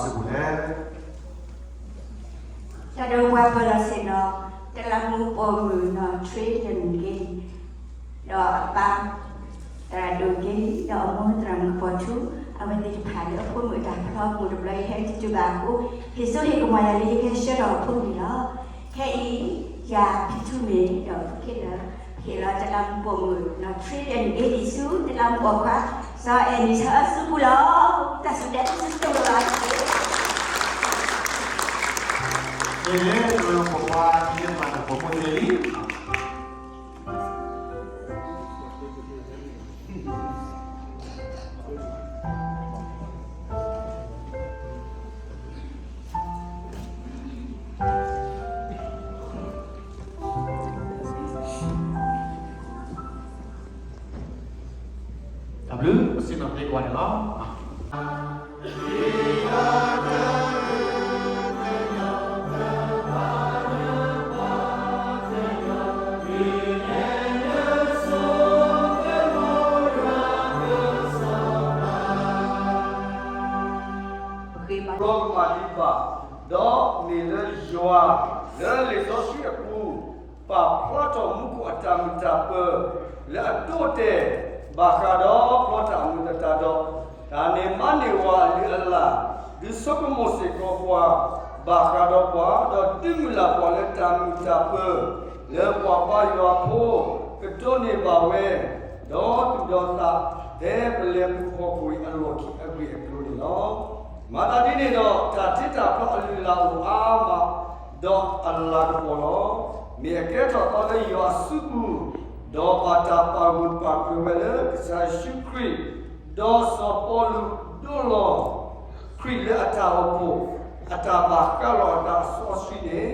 စံးပူၤလဲၣ်. တၢ်ဒိပှၤပၢၤလီၢ်ဆ့ၣ်နီၤ တလးမူးပိာ်မုၣ်နီၢ်ထြ့လၢနက့ၤ ဒီးအပၢ် သရၣ်ဒိၣ်က့ၤ ဒီးအမိၢ်သရၣ်မုၣ်ကပီၤထူ အဝဲသ့ၣ်တဖၣ်လၢအဖိမုၣ်အတၢ်ဖျီမုၢ်တဘျီအံၤ ဟဲတတုၤဘၣ်အဃိ ဟ့ၣ်စိဟ့ၣ်ကမီၤယၤလၢယကဟဲဆှၢထီၣ်အဖိမုၣ်န့ၣ်လီၤ. ခဲအံၤ ယၤဖံထူမ့ၢ်ဒီးဖုခ့လၢာ် ဟ့ၣ်လီၤတလးမူးပိာ်မုၣ်နီၢ်ထြ့လၢနက့ၤဆူ တလးမူးပိာ်ခွါ စီၤအဲၣ်နံၣ်ဆၢအစုပူၤလီၤ. တၢ်စူၢ်တဲာ်တၢ်စူၢ်တအိၣ်လီၤ. မ့ၢ်လၢတလးမူးပိာ်ခွါ ဒ်န့ၣ်မး နပိာ်မုၣ်သ့ၣ်လံ တၢ်ဘျုး ပစံးထီၣ်ပသ့ၣ်ညါန့ၣ်လီၤ. ပဃ့ဘါ ဘျီကမၣ်ဒံးဘၣ်, ဒီးမ့ၢ်လၢယွၤ လၢလံာ်စီဆှံအပူၤ ပာ်ဖျါထီၣ်မူခိၣ်အတၢ်မုာ်တၢ်ပၢၤ လၢအဒိအတဲာ် ဘၣ်ဃးဒီးဖျီတၢ်အမုာ်သတးဒီး တၢ်န့ၢ်မါန့ၢ်ဝၤအလုၢ်အလၢ် ဒုးဆိကမိၣ်စ့ၢ်ကီးပှၤ ဘၣ်ဃးဒီးပှၤ ဒီးဒုးမုၢ်လၢ်ပှၤလၢတၢ်မုာ်တၢ်ပၢၤ လၢပှၤဘါယွၤဖိ ကဒိးန့ၢ်ဘၣ်ဝဲ ဒီးသူၣ်ဒီးသး ဖဲပလဲၤပူၤဟီၣ်ခိၣ်အံၤအလီၢ်ခံအဂ့ၢ်အကျိၤန့ၣ်လီၤ. မၤသးဒ်န့ၣ်ဒီး တၢ်ထံတၢ်ဖျီအလုၢ်အလၢ်အိၣ်အါမး ဒီးအလၤကပီၤလီၤ. မ့ၢ်အကဲထီၣ်သးလၢယွၤအစုပူၤ, ဒီးဘၣ်တၢ်ပာ်ဂၢၢ်ပာ်ကျၢၤဝဲလၢကစၢ်ယ့ၣ်ၡူးခရံာ်, ဒီးစီၤပီလူးဒိလီၤ ခရံာ်လၢအတၢ်အိၣ်ဖှိၣ် အတၢ်ဘၣ်ဃးလိာ်အသးစီဆှံန့ၣ်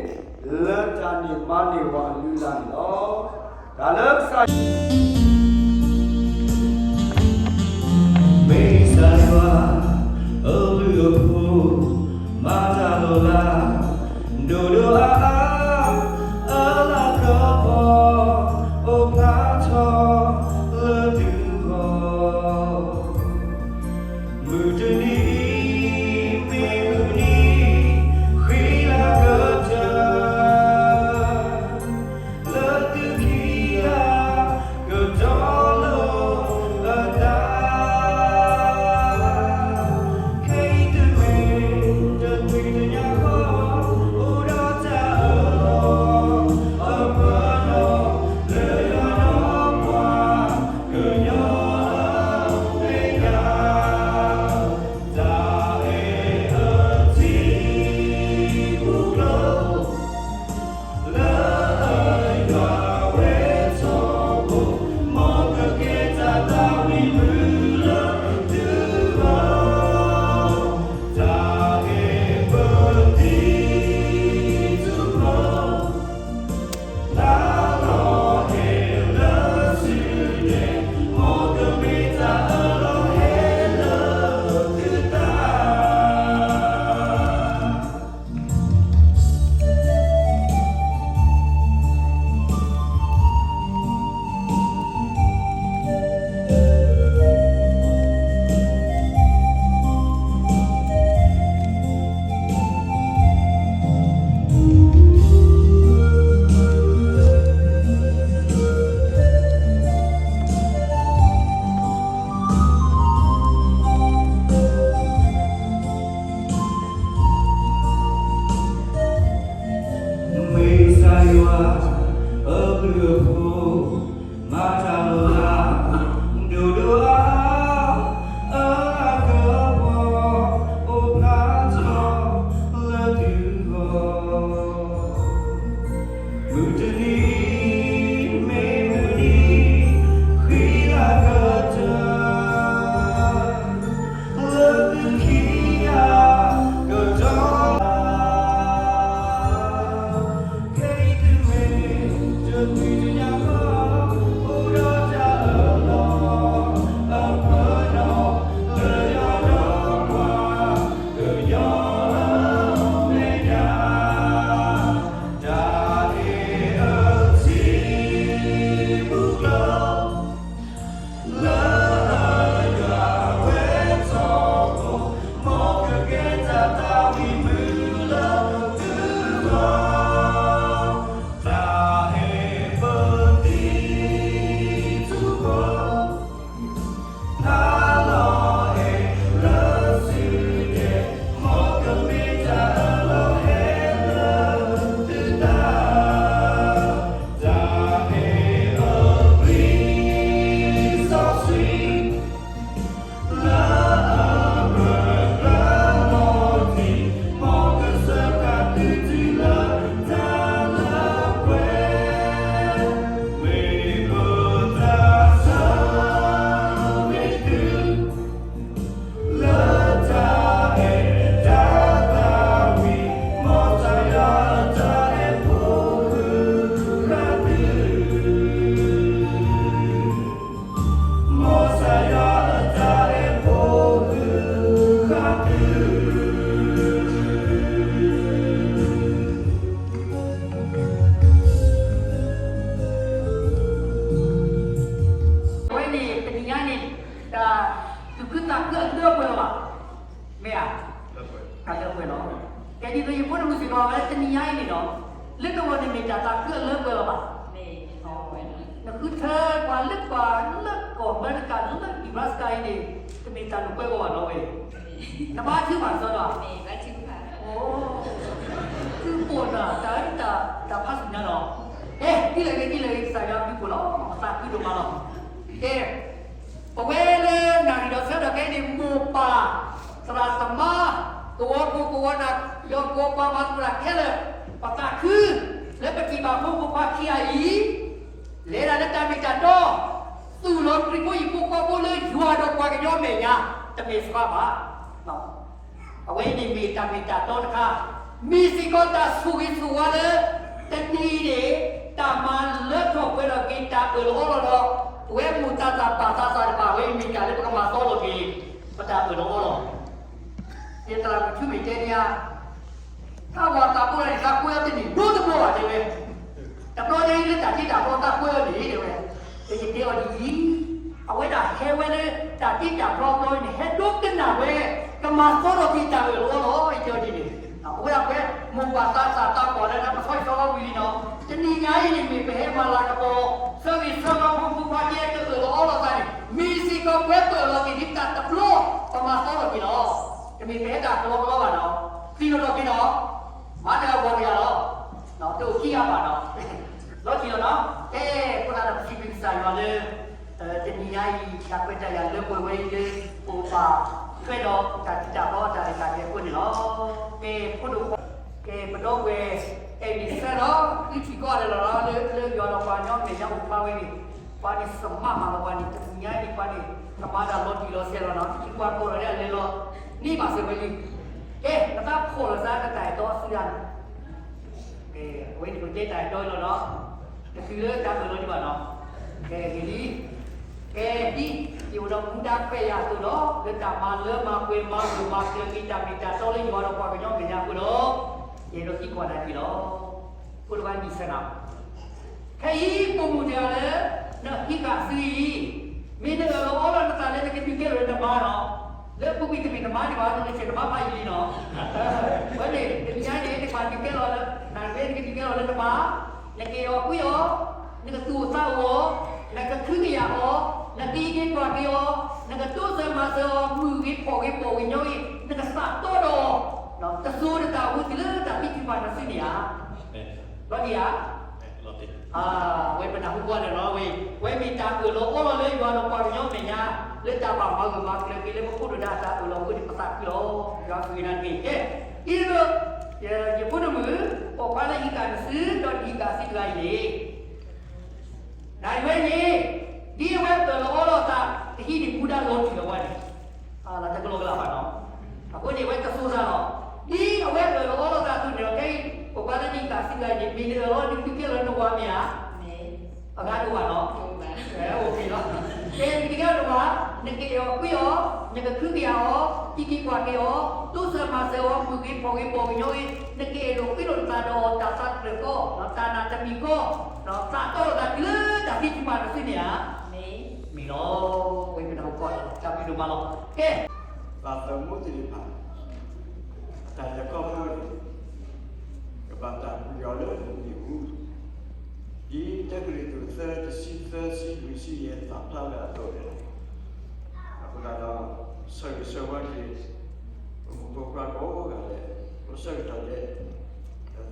လၢတၢ်န့ၢ်မါန့ၢ်ဝၤအလုၢ်အလၢ်န့ၣ်လီၤ. တၢ်လၢကစၢ် မ့ၢ်ကစၢ်ယွၤ အဘျုးအဖှိၣ် မၤတၢ်လီၤလး ဒိၣ်ဒိၣ်အါအါ အလၤကပီၤ အိၣ်ဖျါထီၣ်လၢသုဂီၢ် မုၢ်တနံၤ မ့ၢ်မုၢ်နံၤ ဃံလၤကတၢၢ် လၢသုခံဂၤ ကတီၤလိာ်အသး ခဲအံၤတမ့ၢ် တနွံတညါဃီ အိၣ်ဒီးတၢ်အၢၣ်လီၤ အပၢၢ်လီၤ လၢယွၤဒီးပှၤကညီအမဲာ်ညါ တၢ်အဲၣ်အထံပူၤကျိ လၢယွၤဝဲထီဘိ မ်ကကဲတၢ်သးဝံၣ်မုာ်လၢသုဂီၢ် တၢ်အဲၣ်ပသံတဖျိ တၢ်လီၤဟဲလၢသုဒဲး မ်ကမ့ၢ်တၢ်အၢၣ်လီၤဟဲလၢသုသး မ့ၢ်ကစၢ်ယွၤ အဘျုးအဖှိၣ် မၤတၢ်လီၤလး ဒိၣ်ဒိၣ်အါအါ အလၤကပီၤ အိၣ်ဖျါထီၣ်လၢသုဂီၢ် မုၢ်တနံၤ မ့ၢ်မုၢ်နံၤ ဃံလၤကတၢၢ် လၢသုခံဂၤ ကတီၤ ခဲအံၤတမ့ၢ် ကဲဒ်သိးယဖိတမုၣ်စ့ၢ်ကီးဝဲတနံၤညါအံၤန့ၣ်ဒီး, လၢနဂီၢ်န့ၣ်မ့ၢ်တၢ်သးခုအလၢပှဲၤလီၤဘၣ်. နဃုထၢပှၤလၢပှၤလၢကီၢ်အမဲရကၤလၢ Nebraska အံၤန့ၣ်, တမ့ၢ်တၢ်လိာ်ကွဲအဂီၢ်ဘၣ်နီၤဝဲ, နဘါထုကဖၣ်ကစီဒီး, သုပိာ်နၤတၢ်အတၢ်ဖးဆူညါလီၤ. ကဲ, ဒ်လဲၣ်ဂ့ၤဒ်လဲၣ်ဂ့ၤ ကစၢ်ယွၤဘျုးဖှိၣ်လီၤ, ပသးခုဒိၣ်မးလီၤ. ကဲ ပဝဲလၢနၣ်ရံၣ်ဒီးဆၢကတီၢ်ခဲအံၤန့ၣ် မိၢ်ပၢ်သရၣ်သမါ, ကဝီၤခိၣ်ကဝီၤနၢ်, ဒီးကဝီၤပှၤမၤသကိးတၢ်ခဲလၢာ်, ပသးခုလၢပထံၣ်ဘၣ်ဖိမုၣ်ဖိခွါခံဂၤအံၤ လဲၤဒၣ်လၢတၢ်မ့ၢ်တၢ်တီ, သူၣ်လီၤခရံာ်ဖိဟံၣ်ဖိဃီဖိလၢယွၤဒီးပှၤကညီအမဲာ်ညါ တမ့ၢ်စှၤဘၣ်. အဝဲအံၤန့ၣ်မ့ၢ်တၢ်မ့ၢ်တၢ်တီတခါ, မ့ၢ်စ့ၢ်ကီးတၢ်ဆိၣ်ဂ့ၤဆိၣ်ဝါလၢ တနံၤအံၤန့ၣ် တၢ်မၤလၢထီၣ်ပှဲၤထီၣ်က့ၤတၢ်အၢၣ်လီၤအီလီၤဒီး ပဝဲမိၢ်သးသၣ်ပၢ်သးစၢ်တဖၣ် အဝဲအံၤမ့ၢ်တၢ်လၢပကမၤသီထီၣ်က့ၤ ပတၢ်အၢၣ်လီၤအီလီၤ. ယသရၣ်မုၣ်ထူမ့ၢ်တဲန့ၣ်ဧါ, တၢ်ဂီၤသးဘိန့ၣ် သးကွဲအီၤတန့ၢ်ဒိတဘိဘၣ်တဲဝဲ, တဘျီညါအံၤလၢတၢ်တ့တၢ်ဖျီသးကွဲအီၤန့ၣ်တဲဝဲ, ယတဲအီၤဒ်အံၤ, အဝဲဒၣ်ဟဲဝဲလၢတၢ်တ့တၢ်ဖျီအဘျီအံၤန့ၣ် ဟဲဒိကနၣ်ဝဲ ကမၤသီထီၣ်က့ၤတၢ်အၢၣ်လီၤအီလီၤ ယတဲအီၤဒ်န့ၣ်, အဝဲဒၣ်ပဝဲမိၢ်ပၢ်သးစၢ်သးပှၢ်လၢနပဆီဟံၣ်ဆီဃီဝံၤလံနီၤ, တနံၤညါအံၤန့ၣ်မ့ၢ်ပဟဲမၤလၤကပီၤ ဆၢဂ့ၤဆၢဝါဖိမုၣ်ဖိခွါကဲတၢ်အၢၣ်လီၤအီလီၤသးန့ၣ် မ့ၢ်စ့ၢ်ကီးပဝဲပၢၢ်လီၤက့ၤဒ်တၢ်တဘျီ ပမၤသီထီၣ်က့ၤလီၤ. တမ့ၢ်ပဟဲတၢ်ကလီကလီဘၣ်နီၤ, သံလီၤထီၣ်က့ၤနီၤ, မၤတဂၤပှၤတဂၤလီၤ, တအိၣ်ခံဂၤဘၣ်နီၤ, လီၤတံၢ်လီၤနီၤ, ကဲ, အဃိသတးဒီးပစံးဘျုးကစၢ်ယွၤလၢ တနံၤညါအံၤ တၢ်ခွဲးတၢ်ယာ်လၢပှဲၤဝဲအံၤလၢ ပအိၣ်ဘၣ်ထွဲဒီးတၢ်တံာ်တာ်ဖီတၢ်ရဲၣ်တၢ်ကျဲၤအဃိန့ၣ်လီၤ. ကဲ, ဖိဒိၣ်ခွါ, ကဲ, ပဒီပုၢ်ဝဲၢ် အဲၣ်လံၤဆၢဒီး သုထံၣ်ကီးဒဲးလီၤလီၤ လၢယွၤဒီးပှၤကညီမဲာ်ညါအိၣ်ဖျါဝဲန့ၣ်, ပှၤန့ၣ်သမါမးလီၤ, ပှၤန့ၣ်တနံၤညါအံၤန့ၣ် ပှၤန့ၣ် ကမၤတၢ်လီၤတံၢ်လီၤဆဲးလီၤနီၤ, ထံပှၤကီၢ်ဒီးလၢအလဲၤလီၤ န့ၢ်ဘၣ်စၢၤဝဲလံ. ကဲ, နသးဖှီၣ်လီၤသးကတၢ်အဲၣ်တီအစုဒၣ်န့ၣ် ကဲ, အဝဲန့ၣ်ပတဲတၢ်အဲၣ်တီအံၤလီၤနီၤ, တတုၤလၢတၢ်အၢၣ်လီၤဒံးဘၣ်နီၤ, ကဲ, ဂ့ၤလံ. ကဲ, ဒ်ယအိၣ်ဒီးမူဒါခွဲးယာ်အသိးဒီး လၢတၢ်မၤလၢမၤပှဲၤမၤဂၢၢ်မၤကျၢၤက့ၤတၢ်မ့ၢ်တၢ်တီလၢယွၤဒီးပှၤကညီမဲာ်ညါအဃိဒီး, ယအဲၣ်ဒိးသံကွၢ်နၤတက့ၢ်လီၤ. ဖိတဂၤနံၣ်ဆၢနၤ ခဲအံၤပိာ်မုၣ်တဂၤလၢ နဟံးဃာ်စုအံၤ, မ့ၢ်နအၢၣ်လီၤအီလီၤနသးလၢနကဒုးကဲထီၣ်လၢနမါနီၤ, လၢအပူၤကွံာ်တမ့ၢ်နမါဒံးဘၣ် နကဆဲးနမါဖးယံာ်လံနီၤ, ဝဲန့ၣ် တနံၤညါန့ၣ် နကဘၣ်ဒုးကဲလီၤလၢ နကဒုးကဲလီၤလၢနမါ, နကအဲၣ်အီၤကွံအီၤ, နကသူၣ်အိၣ်သးအိၣ်အီၤ, နကခုကယာ်အီၤ, နကဟံးက့ၤကွၢ်က့ၤအီၤ, နကတိစၢၤမၤစၢၤအီၤ မုၢ်ဂ့ၤဖှီၣ်ဂ့ၤဘီၣ်ဂ့ၤညီဂ့ၤ, နကစးတီဒီးအီၤ, တစိၤတတၢ်အိၣ်မူတုၤလၢတၢ်သံကွၢ်နၤစုန့ၣ်ဧါ. လီၤတံၢ်ဧါ. အဝဲပနၢ်ဟူကွၢ်န့ၣ်လီၤဝဲ, ဝဲမ့ၢ်တၢ်အၢၣ်လီၤအီလီၤလၢယွၤဒီးပှၤကညီမဲာ်ညါ, လၢတၢ်ဘၣ်မၤဂၢၢ်မၤကျၢၤက့ၤလၢပခိၣ်နူာ်ဒၣ်တၢ်အၢၣ်လီၤအဃိန့ၣ် ပသးခုလီၤ. ယွၤဆိၣ်ဂ့ၤနၤတက့ၢ်. ကဲ, ဒ်သိး ယဖိနမုၣ်, ပိာ်ခွါလၢဟံးဃာ်နစု ဒီးနဟံးဃာ်စုတဂၤအံၤန့ၣ် နဝဲန့ၣ်, ဒ်အဝဲအၢၣ်လီၤအီလီၤအသး ကဟံးန့ၢ်မူဒါလီၤတံၢ်လီၤဝဲန့ၣ်, တကလီကလးဘၣ်နီၤ, အဃိန့ၣ် အဝဲတစိၤသးလီၤ. ဒ်အဝဲအၢၣ်လီၤအီလီၤသးအသိးန့ၣ်ဒီး ခဲအံၤ ပိာ်ခွါလၢနဟံးဃာ်စုတဂၤအံၤန့ၣ် မ့ၢ်နအၢၣ်လီၤနကဒုးကဲထီၣ်လၢနဝၤမ့ၢ်ဧါ. အဂၤတအိၣ်ဘၣ်နီၤ, အိၣ်က့ၤလီၤ. ကဲ နကဒုးကဲထီၣ်နဝၤ, နကအဲၣ်အီၤကွံအီၤ, နကခုကယာ်အီၤ, တိစၢၤမၤစၢၤအီၤ မုၢ်ဂ့ၤဖှီၣ်ဂ့ၤဘီၣ်ဂ့ၤညီဂ့ၤ, နကအဲၣ်ဒိးဃ့လိာ်နသးဒီးတၢ်သးတဖျၢၣ်ဃီ, တၢ်နာ်တမံၤဃီ, သးတီလိာ်သးတုၤလၢတၢ်သံကွၢ်နၤစုန့ၣ်ဧါ. မ့ၢ်လီၤ. ဝဲပနၢ်ဟူကွၢ်လီၤ တၢ်ဘျုးဒိၣ်မးလီၤ. ကဲ, ပှၤသုးမုၢ်သ့ၣ်တဖၣ် အတၢ်လဲၤခီဖျိန့ၣ် ကဘၣ်တၢ်ပူၤဖျဲးလၢနမ့ၣ်အူ, ဒ်တၢကရံၣ်သူး သၢ တဆံသၢ တဆံလွံၢ် တဆံယဲၢ် ပာ်ဖျါဝဲအသိးန့ၣ်လီၤ. အဃိသတးဒီး ဆၢဂ့ၤဆၢဝါက့ၤ ပမိၢ်ပၢ်ဖိခွါကိးဂၤဒဲး အိၣ်ဆၢကတီၢ်ဒဲး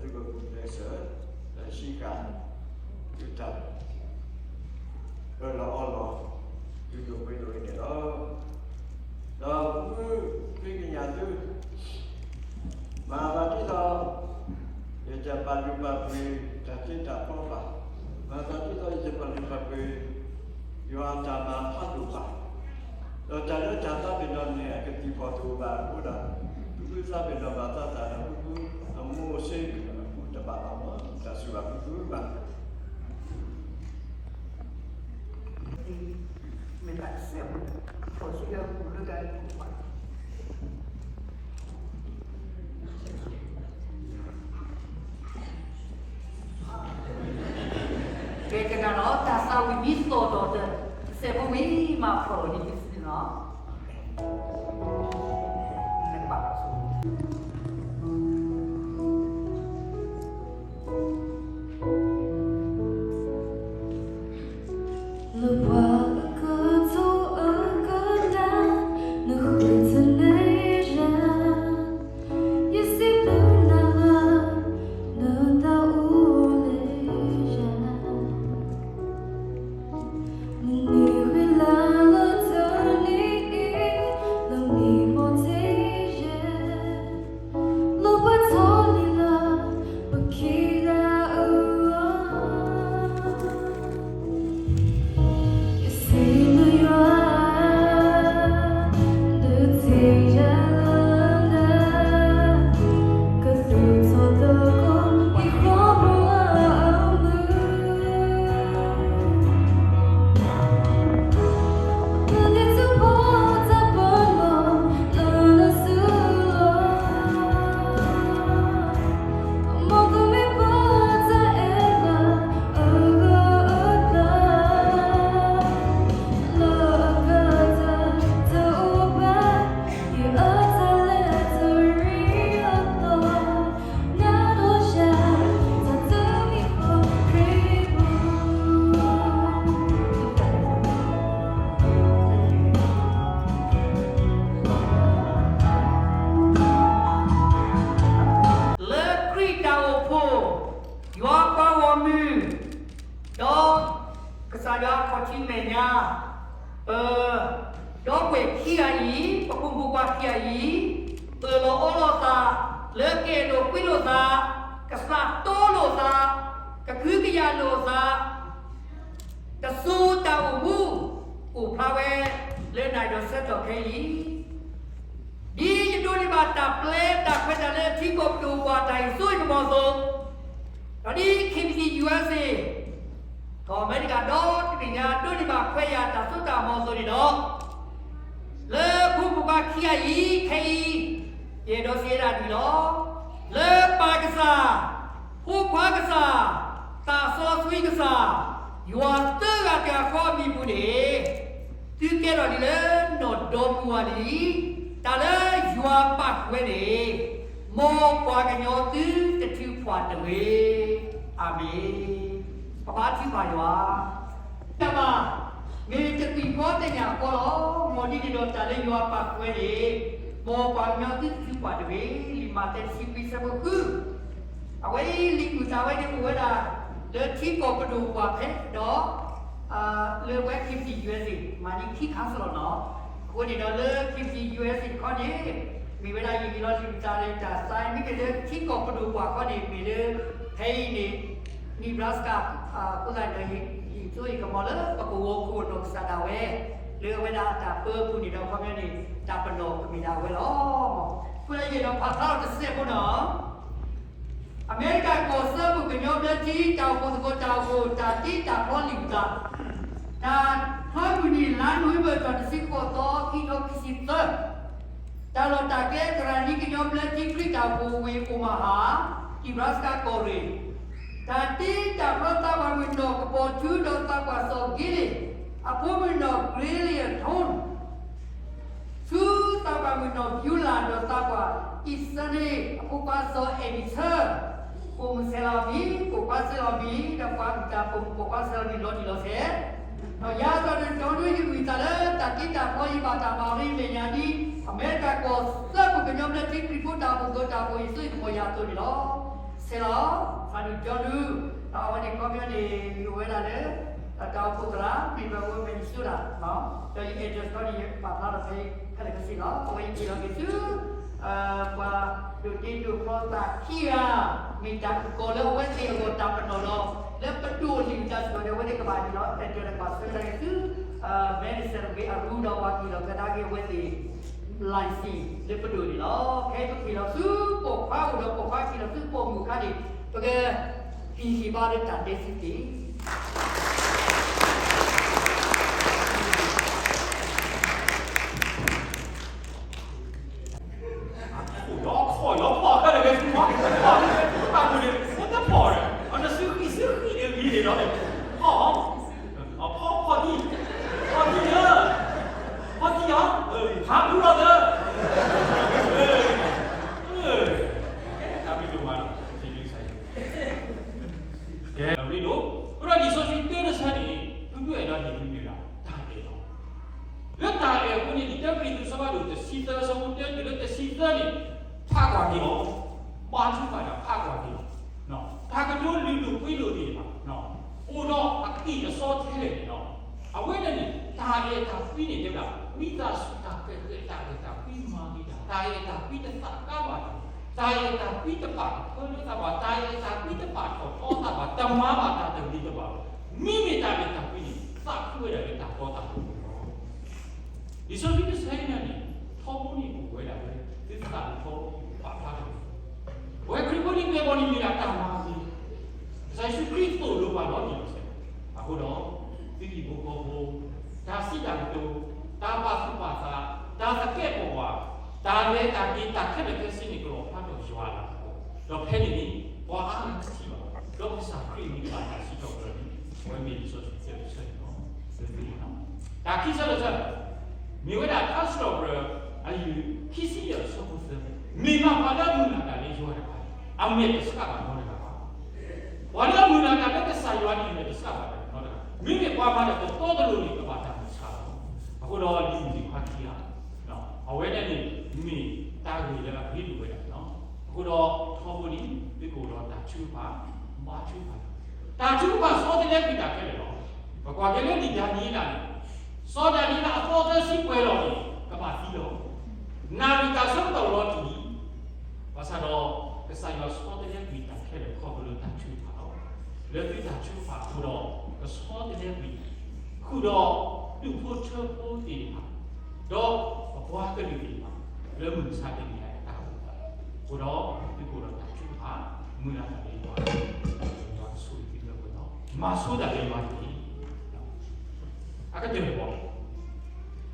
ဒီးသုကပူၤဖျဲးစၢၤ ဒီးဟံးဃာ် သုတၢ် အၢၣ်လီၤအီလီၤ ဒုးဒိၣ်ပှ့ၤဒိၣ်အံၤန့ၣ်လီၤ. ဒီးဖုဖု ဃ့ကညးသု မၤသးဒ်သိး ယတပာ်လုၢ်ပာ်ပှ့ၤ တၢ်တ့တၢ်ဖျီဘၣ်, မၤသးဒ်သိး ယတပာ်လုၢ်ပာ်ပှ့ၤ ယွၤအတၢ်မၤဖးဒိၣ်ဘၣ်, ဒီးတၢ်လၢတၢ်သးပ့ၤနီၣ်န့ၣ် အကသံၣ်ဖီၣ်တအိၣ်ဘၣ်အဃိဒီး ဖုဖုသးပ့ၤနီၣ်ဘၣ်သးသၣ်ဒီး ဖုဖုအမိၢ်အဆ့ အဃိတဘၣ်ဘၣ်မး တၢ်စူၢ်ဘၣ်ဖုဖုဘၣ် မ့ၢ်တၢ်စဲးဖိ ဖီၣ်ဆူၣ်လၢပူၤလၢတၢ်အံၤပူၤဘၣ်. ကဲကနၣ်နီၤ တၢ်သးဝံၣ်မ့ၢ်သီၣ်ဒီး တစဲးဖိဝံၤမးဖီၣ်လီၤန့ၣ် သုစ့ၢ်နီၤ နကဘၣ်ဖီၣ်ဆူၣ် ဒီးကစၢ်ယွၤအခီၣ်ထံးမဲာ်ညါ, ပဒီပုၢ်ဝဲၢ်ခံဂၤအံၤ, ပဖိမုၣ်ဖိခွါခံဂၤအံၤ, အၢၣ်လီၤအီလီၤသး လၢကအဲၣ်ဒိၣ်ကွံလိာ်သး, ကသးတိလိာ်သး, ကခုကယာ်လိာ်သး, တစိၤတၢ်အိၣ်မူ အိၣ်ဖျါဝဲ လၢနၤဒီးဆၢကတီၢ်ခဲအံၤ, ဒ်ယဒိးန့ၢ်ဘၣ်တၢ်ပျဲတၢ်ခွဲးတၢ်လၢထံကီၢ်ပဒိၣ်ပှၤတၢ်ဟ့ၣ်စိဟ့ၣ်ကမီၤအသိး, ဒီးဒ် K B C U S A ကီၢ်အမဲရကၤဒီတဘ့ၣ်ညါ ဒိးန့ၢ်ဘၣ်ခွဲးယာ်တၢ်စိတၢ်ကမီၤအသိးန့ၣ်ဒီး, လၢဖိမုၣ်ဖိခွါခံဂၤအံၤခဲအံၤ, ယအဲၣ်ဒိးစံးဝဲဒၣ်ဒ်အံၤလီၤ. လၢပၢ်ကစၢ်, ဖိခွါကစၢ်, သးစီဆှံကစၢ်, ယွၤသၢဂၤတဂၤဃီအမံၤပူၤန့ၣ်, သုကဲထီၣ်ဒ်လၢနီၢ်ဒီမါဝၤလံ. တၢ်လၢယွၤပာ်ဃုာ်ဝဲန့ၣ်, မ်ပှၤကညီသုတထုးဖှီၣ်တဂ့ၤ. အၤမ့ၣ်. ပဘါထုကဖၣ်ယွၤ တၢ်ဘၣ်, မ့ၢ်တပံၤဃီသ့ၣ်ညါအဃီလီၤ. မ်ဒ်န့ၣ်ဒီးတၢ်လၢယွၤပာ်ဃုာ်ဝဲန့ၣ်, မ်ပှၤကညီသုတထုးဖှီၣ်တဂ့ၤ. လံာ်မးသဲတဆံခွံအဆၢဖိဃု, အဝဲအံၤလံာ်မုၢ်သးဝဲန့ၣ်အိၣ်ဝဲဒၣ် လၢထံကီၢ်ပဒိၣ်ပှၤဖဲဒီး လၢပဝဲ K B C U S A မၤန့ၢ်ခံခါစ့ၢ်ကီးလီၤ. အဃိန့ၣ်ဒီးလၢ K B C U S A တခီန့ၣ်, မ့ၢ်ဝဲဒၣ်ယဟ့ၣ်လီၤလံာ်မုၢ်သးလၢတၢ်သါ မ့မ့ၢ်လၢထံကီၢ်ပဒိၣ်ပှၤတခီန့ၣ် မ့ၢ်လၢ ဖဲအံၤန့ၣ် Nebraska အဃိသတးဒီး ဟ့ၣ်စိဟ့ၣ်ကမီၤလၢပကဝီၤခိၣ်ဒီးကစၢ်ဒၣ်ဝဲ, လၢအဝဲဒၣ်အတၢ်ပၢအပူၤန့ၣ်ဒီး ခီပညီန့ၣ် တၢ်ပနီၣ်ကမ့ၢ်ဒၣ်ဝဲလီၤ. အဃိဒီးယအဲၣ်ဒိးဖးဖျါထီၣ်တစဲးဖိန့ၣ် အမဲရကၤကီၢ်စၢဖှိၣ်ကညီဘျၢထံ တၢ်အိၣ်ဖှိၣ်သကိးတၢ်အိၣ်ဖှိၣ် တၢ်တ့တၢ်ဖျီလံာ်မုၢ်သး, တၢ်ဖျီမုၢ်နံၤ လါနိၣ်ဝ့ဘၢၣ် ထီၣ်တဆံဃိးသီ ခံကထိခံဆံသၢ, တၢ်လီၢ်တၢ်ကျဲ သရၣ်နံကညီဘျၢထံခရံာ်တၢ်အိၣ်ဖှိၣ်ဝ့ၢ် Omaha, Nebraska ကီၢ်ရ့ၣ်, တၢ်တ့တၢ်ဖျီသးပှၢ်မုၣ်နီၢ်ကပီၤထူဒီးသးပှၢ်စီၤက့လ့ၣ်, အဖိမုၣ်နီၢ် Grelia Tone ဆူသးပှၢ်မုၣ်နီၢ် Beulah ဒီးသးပှၢ် Isn't အဖိခွါစီၤ Edison, ပိာ်မုၣ်ဆဲးလီၤမံၤ, ပိာ်ခွါဆဲးလီၤမံၤ, ဒီးပှၤအုၣ်တၢ်ပိာ်မုၣ်ပိာ်ခွါဆဲးလီၤမံၤလီၤတံၢ်လီၤဆဲး, ဒီးယၤသးဒီး John ယဂံၢ်စၢ်လၢတၢ်တ့တၢ်ဖျီ ယဘၣ်တၢ်မၤရ့မဲာ်ညါဒ် အမဲရကၤကီၢ်စၢဖှိၣ်ကညီဘျၢထံခရံာ်ဖိတၢ်အိၣ်ဖှိၣ်သကိးတၢ်အိၣ်ဖှိၣ် ဟ့ၣ်စိဟ့ၣ်ကမီၤယၤအသိးန့ၣ်လီၤ. ဆဲးလီၤ, သးဒူၣ် John, ဒီးအဝဲန့ၣ်ခီပညီန့ၣ် ယအိၣ်ဝဲဒၣ်လၢ တၢ်အိၣ်ဖှိၣ်သရၣ် မ့ၢ်ဘၣ်ဝဲ Minnesota ဒီးယ address ခီန့ၣ် ယပာ်ဖျါထီၣ်ဖဲအံၤခဲလၢာ်ခဲဆ့လီၤ. အဝဲအံၤဟ့ၣ်လီၤက့ၤဆူ ပှၤဒိးတ့ဒိးဖျီသးခံဂၤ, မ့ၢ်တၢ်အုၣ်ကီၤလၢအဝဲသ့ၣ်အဂီၢ်တၢ်ပနီၣ်ဒီး လၢပဒိၣ်လံာ်တၢ်စ့ၢ်ကီးန့ၣ် အဝဲသ့ၣ်ကဘၣ်ဟ့ၣ်လီၤ address ဒီးကဘၣ်ဆၢကဒါက့ၤဆူ Madison ဝ့ၢ်အရူဒီး ပှၤကဟ့ၣ်လီၤကဒါက့ၤအဝဲသ့ၣ် license လၢပဒိၣ်န့ၣ်လီၤ. ခဲအံၤပကဟ့ၣ်လီၤဆူပိာ်ခွါအိၣ်ဒီးပိာ်ခွါဟ့ၣ်လီၤဆူပိာ်မုၣ်အခါန့ၣ် ပက ဟ့ၣ်ဂံၢ်ဘါလၢတၢ်ဒဲစုသ့ၣ် ဖီၣ်တံၢ်, ဖီၣ်တံၢ်လၢ, ဖီၣ်တံၢ်လၢ, ဖီၣ်တံၢ်လၢ, ဖီၣ်တံၢ်လၢ, တၢ်ဘျုးဒိၣ်မးလီၤ. ကဲ, အဃိဒီးလံာ်စီဆှံတဲတဆၢန့ၣ် ဖုဖုအဲၣ်ဒိးဟ့ၣ်ဒုးန့ၢ်ဒၣ်တၢ်အဲၣ်လီၤ. လၢတၢ်အဲၣ်အဃိန့ၣ် လံာ်တၢကရံၣ်သူး အဆၢဖးဒိၣ်တဆံသၢ အဆၢဖိတၢတုၤလၢတဆံသၢန့ၣ်, ဖးကွၢ်က့ၤလီၤ, ဘါထုကဖၣ်ဒီးဖးကွၢ်က့ၤလီၤ. တၢ်ကတိၤလုၢ်ဒိၣ်ပှ့ၤဒိၣ်သ့ၣ်တဖၣ် အိၣ်ဒီးအကံၢ်အစီထဲလဲၣ်န့ၣ်လီၤ. အဝဲန့ၣ်န့ၣ် တၢ်အဲၣ်တၢ်ကွံန့ၣ်တဲဝဲဒၣ် ဝံသးစူၤတၢ်ကဲးကဲး တၢ်အဲၣ်တၢ်ကွံမၤဂ့ၤတၢ်, တၢ်အဲၣ်တၢ်ကွံတသးကါဘၣ်တၢ်, တၢ်အဲၣ်တၢ်ကွံတပာ်ကဖၢလၢသးဘၣ်, တၢ်အဲၣ်တၢ်ကွံတပာ်ထီၣ်ထီသးဘၣ်, တမၤဘၣ်တၢ်တဂ့ၤတဘၣ်ဘၣ်. မ့မ့ၢ်တၢ်အဲၣ်တၢ်ကွံန့ၣ် သးခုဝဲဒၣ်လၢတၢ်တီတၢ်လိၤလီၤ. လံာ်စီဆှံတဆၢအံၤန့ၣ် ထီဘိန့ၣ်အိၣ်ဝဲဒၣ်လၢ သုသးလၢထီဘိပာ်ဖျါထီၣ် အဝဲခရံာ်ဖိန့ၣ် ကဲဘီန့ၣ်မ့ၢ်ဒၣ်တၢ်မၤဂ့ၤ, ကစၢ်ယ့ၣ်ၡူးခရံာ်သိၣ်လိပှၤလီၤတံၢ်လီၤဆဲး. အဃိဒီး သုဟံၣ်ဖိဃီဖိ, တၢ်စံးတၢ်ကတိၤ, တၢ်ပာ်သူၣ်ပာ်သး, တၢ်သကဲာ်ပဝး, တၢ်လဲၤတၢ်က့ၤ တၢ်ခဲလၢာ်ခဲဆ့န့ၣ် ကလီၤဖျါထီၣ်ယွၤအလၤကပီၤ, ဒီးဖဲန့ၣ်န့ၣ် ပှၤအါဂၤတထံၣ်ဘၣ်, ဒီးကစၢ်ခရံာ်န့ၣ်ဘၣ်တၢ်စံးထီၣ်ပတြၢၤန့ၣ် အဝဲမ့ၢ်လံာ်စီဆှံတဆၢန့ၣ်လီၤ. တၢ်ခံဆၢတဆၢ မ့ၢ်ဝဲဒၣ်ထါစံးထီၣ်ပတြၢၤ အယုၢ်ခံဆံယဲၢ် အဆၢဖိသၢ, မ့ၢ်ဘၣ်ပှၤလၢအမုၢ်လၢ်တၢ်လၢယွၤတဂၤ, အမဲာ်တဆှးဘၣ်နီတဂၤဘၣ်. ပှၤလၢအမုၢ်လၢ်တၢ်လၢကစၢ်ယွၤန့ၣ် အမဲာ်တဆှးဘၣ်နီတဂၤ, မ့မ့ၢ်ပှၤမၤတၢ်တတီတလိၤန့ၣ် ကဘၣ်တၢ်မုၢ်ဆှးလီၤ. အဃိဒီးလံာ်မုၢ်နံၤခွါခံဂၤ အဝဲဒၣ်န့ၣ် မ့ၢ်တၢ်ဂ့ၢ်လၢအဂ့ၤလိာ်ဝဲဒၣ်လီၤ. အဃိဒီးထီဘိန့ၣ် သုကအိၣ်ဒီးတၢ်ထုကဖၣ်, ဘါထုကဖၣ်, တၢ်ထုကဖၣ်ဆီတလဲကွံာ်တၢ်ခဲလၢာ်လီၤ. ပကွၢ်က့ၤလၢလံာ်ဒၤနံးယ့လးန့ၣ်, စီၤဒၤနံးယ့လးအသီသၢဆံပှဲၤလီၤန့ၣ် ကဘၣ်သံလီၤ. နၣ်ရံၣ်တၢ်ဆၢကတီၢ်လီၤတံၢ်, ဘၣ်ဆၣ်ဒီး ကစၢ်ယွၤဆီတလဲကွံာ်တၢ်ခဲလၢာ်ခီဖျိလၢတၢ်ထုကဖၣ်လီၤ. လၢသုတၢ်ထုကဖၣ်အဃိဒီး ကဆီတလဲကွံာ် ဃုာ်ဒီးဒူၣ်ဖိထၢဖိသ့ၣ်တဖၣ် ဒီးပပှၤကလုာ်သ့ၣ်တဖၣ် လၢမုၢ်မဆါတနံၤအံၤအတၢ်အိၣ်သးအဃိဒီး သုကအိၣ်ဒီးတၢ်ထုကဖၣ် မုၢ်လၢ်တၢ်ဒဲးဘး ယွၤကဆိၣ်ဂ့ၤသုလၢပှဲၤဒီး မၤဆိတၢ်ဒဲးဘးတက့ၢ်. အကတၢၢ်တဘီ အကတၢၢ်တဘီန့ၣ် မ့ၢ်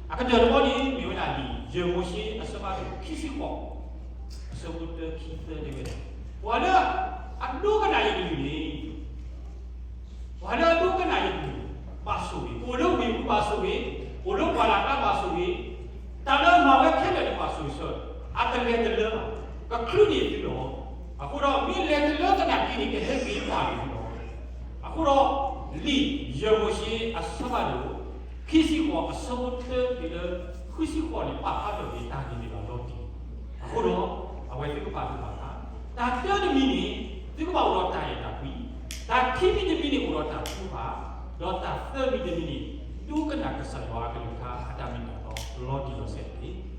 ဝဲဒၣ်လံာ်ယဲၢ်မိၤၡ့အဆၢဖးဒိၣ်ခံဆံဃိး အဆၢဖိတၢ ခံ သၢ တဲဝဲဒၣ်, ပှၤလၢအဒိကနၣ်ယကလုၢ်န့ၣ် ပှၤလၢအဒိကနၣ်ယကလုၢ်န့ၣ် ဘၣ်ဆိၣ်ဂ့ၤ, အိၣ်လၢဝ့ၢ်ပူၤဘၣ်ဆိၣ်ဂ့ၤ, အိၣ်လၢပှၢ်လၢ်ကျါဘၣ်ဆိၣ်ဂ့ၤ, တၢ်လၢအမၤဝဲခဲလၢာ်န့ၣ်ဘၣ်ဆိၣ်ဂ့ၤဆၢ, အတလဲၤတလၢဘၣ်, ကချုးန့ၢ်သုလီၤ. အဃိဒီး မ့ၢ်လဲၤတလၢသနာ်က့န့ၣ် ကဟဲက့ၤပှၢ်န့ၣ်သုလီၤ. အဃိဒီး လံာ်ယဲၢ်မိၤၡ့အဆၢဖးဒိၣ် ခံဆံဃိး အဆၢဖိတၢတုၤလၢ ဃုဆံဃိးန့ၣ် ပာ်ဖျါထီၣ်က့ၤတၢ်ဂ့ၢ်န့ၣ်လီၤတံၢ်. အဃိဒီး အဝဲသ့ၣ်ကပာ်ဖျါဘၣ်တၢ်, တၢ်တၢတမံၤန့ၣ် သုကဘၣ်အိၣ်ဒီးတၢ်အဲၣ်တၢ်ကွံ, တၢ်ခံမံၤတမံၤန့ၣ် အိၣ်ဒီးတၢ်ထုကဖၣ်, ဒီးတၢ်သၢမံၤတမံၤန့ၣ် ဒိကနၣ်ကစၢ်ယွၤအကလုၢ်ကထါအတၢ်မ့ၢ်တၢ်တီလီၤတံၢ်လီၤဆဲးတက့ၢ်. ဒီးအိ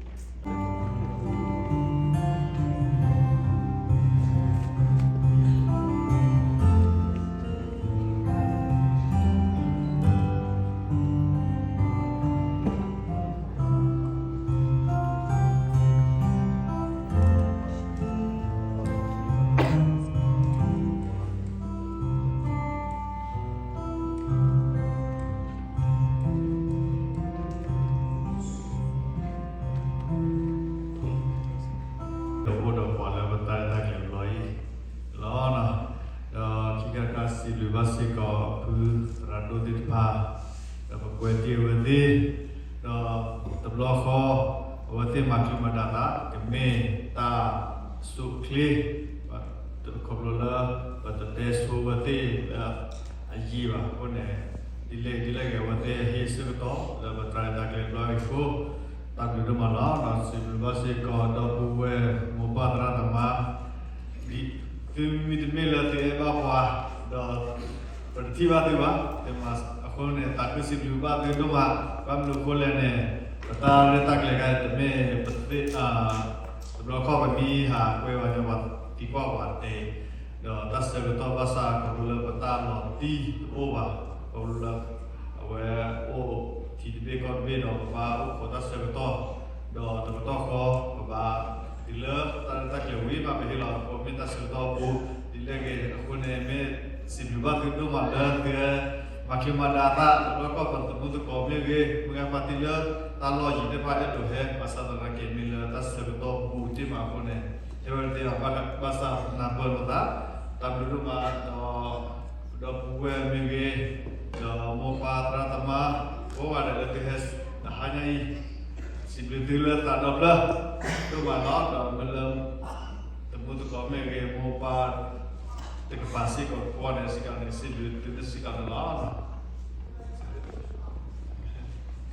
ၣ်ဒီးပှၤလၢပတၢ်ရဲၣ်တၢ်ကျဲၤတဘျီအံၤလီၤ. ဒီးခံခါတခါစံးဘျုးဘၣ်စ့ၢ်ကီးဖုသရၣ်ဒိၣ်သ့ၣ်တဖၣ်, ဒီးပကွဲးတ့ၢ်အဝဲသ့ၣ်, ဒီးတဘျီဃီ အဝဲသ့ၣ်မၤချုးမၤဒါသး ကမ့ၢ်တၢ်ဆိၣ်ချ့ ခီဖျိလၢ ပတတဲဆိအဝဲသ့ၣ်လၢအယံာ်ဘၣ်အဃိန့ၣ်, ဒ်လဲၣ်ဒ်လဲၣ်ဂ့ၤ အဝဲသ့ၣ်ဟ့ၣ်ဆၢကတီၢ်လၢပတၢ်ရဲၣ်တၢ်ကျဲၤတဘျီအံၤအဃိ, တၢ်ဘျုးဒိၣ်မးလီၤ. ဒီးစံးဘျုးဘၣ်စ့ၢ်ကီး ဒီပုၢ်ဝဲၢ်မိၢ်ပၢ်သရၣ်သမါ ဒ်သုမ့တမ့ၢ်လၢသုအဲၣ်ဘၣ်ပှၤ, ဒီးပတထံၣ်ဘၣ်သုဘၣ်, အဃိန့ၣ် သးခုစံးဘျုးဘၣ်သုဒိၣ်မး, ဘၣ်မနုၤအဃိလဲၣ်န့ၣ်, ပတၢ်ရဲၣ်တၢ်ကျဲၤခါအံၤ တမ့ၢ်ပသ့ၣ်, တဘျီခီၣ်ပမံဟးကွဲဘၣ်ညီ ပှၤသံကွၢ်ပှၤတဲ, ဒီးတၢ်ဆၢကတီၢ်ဘၣ်ဆၣ် ခီဖျိလၢပတၢ်လီၤတံၢ်တအိၣ်ဘၣ်, ခီဖျိလၢ အဝဲအိၣ်ထံတဘ့ၣ်ကီၢ်တဘ့ၣ်ဒီး ပဘၣ်အိၣ်ခိးတၢ်ဆၢကတီၢ်, ဒီးတကတီၢ်ဃီ ပဘၣ်တုၤလၢတၢ်ရဲၣ်တၢ်ကျဲၤဝံၤ ဘၣ်ပဟ့ၣ်လီၤအဃိ မ့ၢ်တၢ်ဆၢကတီၢ်အပူၤ ဒ်လဲၣ်ဂ့ၤအဃိန့ၣ် မ့ၢ်စံးဘျုးဘၣ်သုဒိၣ်မးလၢသုမၤချုးမၤဒါသး တဘျီခီၣ်ပသးသမူသကိးမ့ၢ်ဂ့ၤ မုၢ်ဂၤဖါတံၢ်လၢတၢ်လီၢ်ယံၤသ့ၣ်တဖၣ်အဲၣ်ဒိးဟဲ ဘၣ်ဆၣ်သနာ်က့မ့ၢ်လၢတၢ်ဆၢကတီၢ်အပူၤတ့ၢ်မးအဃိန့ၣ် ဟဲဝဲတသ့ဘၣ် ဘၣ်ဆၣ်နၢ်ပၢၢ်လိာ်သး တၢ်ဘျုးဒိၣ်မးဒီး ဒီပုၢ်ဝဲၢ်မ့ၢ်ဂ့ၤ, ဒီးမိၢ်ပၢ်သရၣ်သမါ ကိးဂၤဒဲးလၢသုဟဲ တဟါညါအံၤ, စံးဘျုးသုလၢသးဒီဖျၢၣ် ဒိၣ်မးလီၤ. ဒီးမ့ၢ်လၢ သမူသကိးမ့ၢ်ဂ့ၤ မိၢ်ပၢ် တကပၤစ့ၢ်ကီးကိးဂၤဒဲး စ့ၢ်ကီးန့ၣ် စံးဘျုးသုတစ့ၢ်ကီးန့ၣ်လီၤ.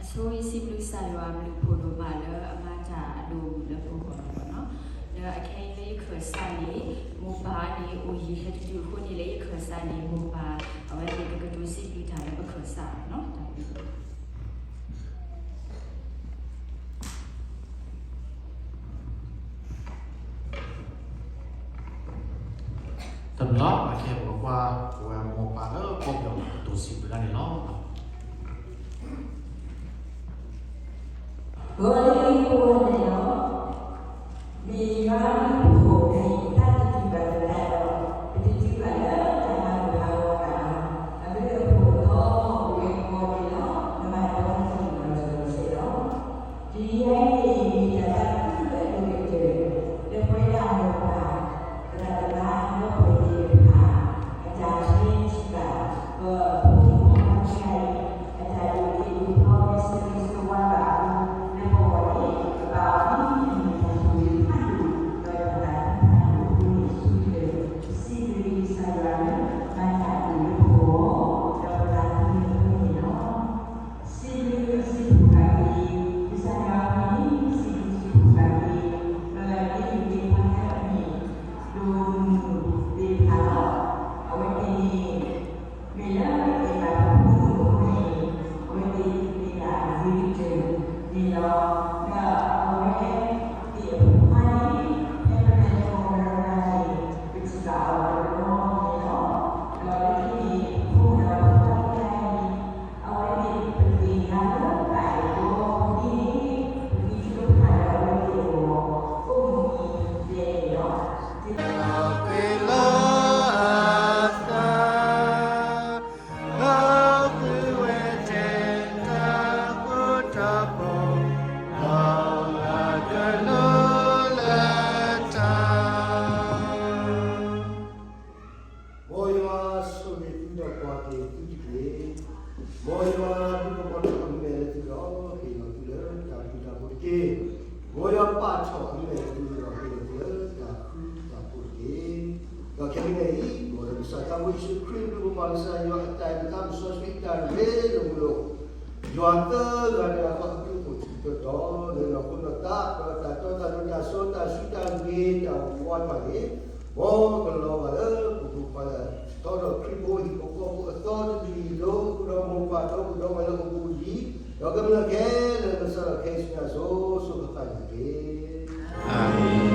အဆိယံၤစံးဘျုးကစၢ်ယွၤအဘျုးအဖှိၣ်ဒိၣ်မးလၢအမၤတၢ်အဒိၣ်အမုၢ်လၢပဂီၢ်လီၤနီၤ. ဒီးအခဲအံၤလၢယခၢၣ်စးန့ၣ် မိၢ်ပၢ်န့ၣ်အိၣ်ယံၤဟဲတတုၤအဃိန့ၣ် လၢယခၢၣ်စးန့ၣ် မိၢ်ပၢ် အဝဲသ့ၣ်ကကတိၤစံးဘျုးတၢ်လၢပခၢၣ်စးနီၤ. တၢ်ဘျုး တဘျီ အခဲအံၤပကကွၢ် ပဝဲမိၢ်ပၢ်လၢကီၢ်ပယီၤကတိၤစံးဘျုးတၢ်န့ၣ်လီၤ. ဂီၤလၢဟံၣ်ဖိဝဲၢ်န့ၣ်လီၤ. မ့ၢ်ယွၤအဘျုးအဖှိၣ်န့ၣ် တၢ်တတုၤဘၣ်လၢၤဘၣ်ဒီး ပတတုၤဘၣ်လၢတၢ်မၤလိာ်ဟးဂီၤဘၣ်လီၤ. အဘျုးအဖှိၣ်ဒီးပဝဲကိးဂၤဒဲးလီၤ. နမၤတၢ်တၢ်လီၤတံၢ်လီၤဆဲးလီၤ. ဒ်အံၤန့ၣ် မ့ၢ်တၢ်သးခုအဒိၣ်ကတၢၢ် လၢပဝဲဒၣ်မိၢ်ပၢ် သရၣ်သမါဒီပုၢ်ဝဲၢ်သ့ၣ်တဖၣ် အတၢ်ဖံးတၢ်မၤ ပဖိမုၣ်ဖိခွါခံဂၤအံၤ အတၢ်ဒိးန့ၢ်ဒိးဖျီမ့ၢ်ဆၢဂ့ၤဆၢဝါဘၣ်အဃိ လၢပဂီၢ်န့ၣ် ကဘၣ်အိၣ်မံအမ့ၢ်တၢ်ဆိၣ်ဂ့ၤဖးဒိၣ် ဒီးတၢ်သးခုဖးဒိၣ်အဃိန့ၣ် ဆိၣ်ဂ့ၤ စံးဘျုးကစၢ်ယွၤလၢ မၤတၢ်အဒိၣ်လၢပဂီၢ် ဒီးပသးခုန့ၣ်အဃိန့ၣ်လီၤ. စံးဘျုးစံးဖှိၣ်ဘၣ်က့ၤ ကစၢ်ယွၤအမံၤ စံးဘျုးစံးဖှိၣ်ဘၣ်က့ၤ ပဂီၢ်လၢအမ့ၢ်ပှၤလၢအမ့ၢ် ဒိၣ်မုၢ်သ့ၣ်တဖၣ်လီၤ. အဝဲသ့ၣ်န့ၣ် ဒီးခဲကနံၣ်အံၤ အိၣ်ဒီးကစၢ်သးဖိယ့ၣ်ၡူးခရံာ်အဘျုးအဖှိၣ် ကစၢ်ယွၤအတၢ်အဲၣ်တၢ်မုၢ်စီဆှံအတၢ်ရ့လိာ်မုာ်လိာ်, ယွၤသၢဂၤတဂၤဃီအဘျုးအဖှိၣ်တတီၤတီၤ လၢနီၢ်ခိနီၢ်သး ဒီးတၢ်တီတၢ်လိၤ တၢ်စိတၢ်ဆှံ တၢ်ဂ့ၤတၢ်ဝါတဖၣ်န့ၣ် မ်ကလီၤဂာ်လၢပပူၤဖးလၢ ထီထီၣ်ခရံာ်ဖိဟံၣ်ဖိဃီဖိအသီတကလုာ် လၢအိၣ်ဒီးမိၢ်ပၢ်ဒီပုၢ်ဒီဝဲၢ်လၢအိၣ်ဘူးအယံၤ, ဒီးကမျၢၢ်ခဲလၢာ် ကစၢ်ဒီးခဲအံၤဆူညါစိၤစိၤဃၣ်ဃၣ်န့ၣ်တက့ၢ်. အၤမ့ၣ်.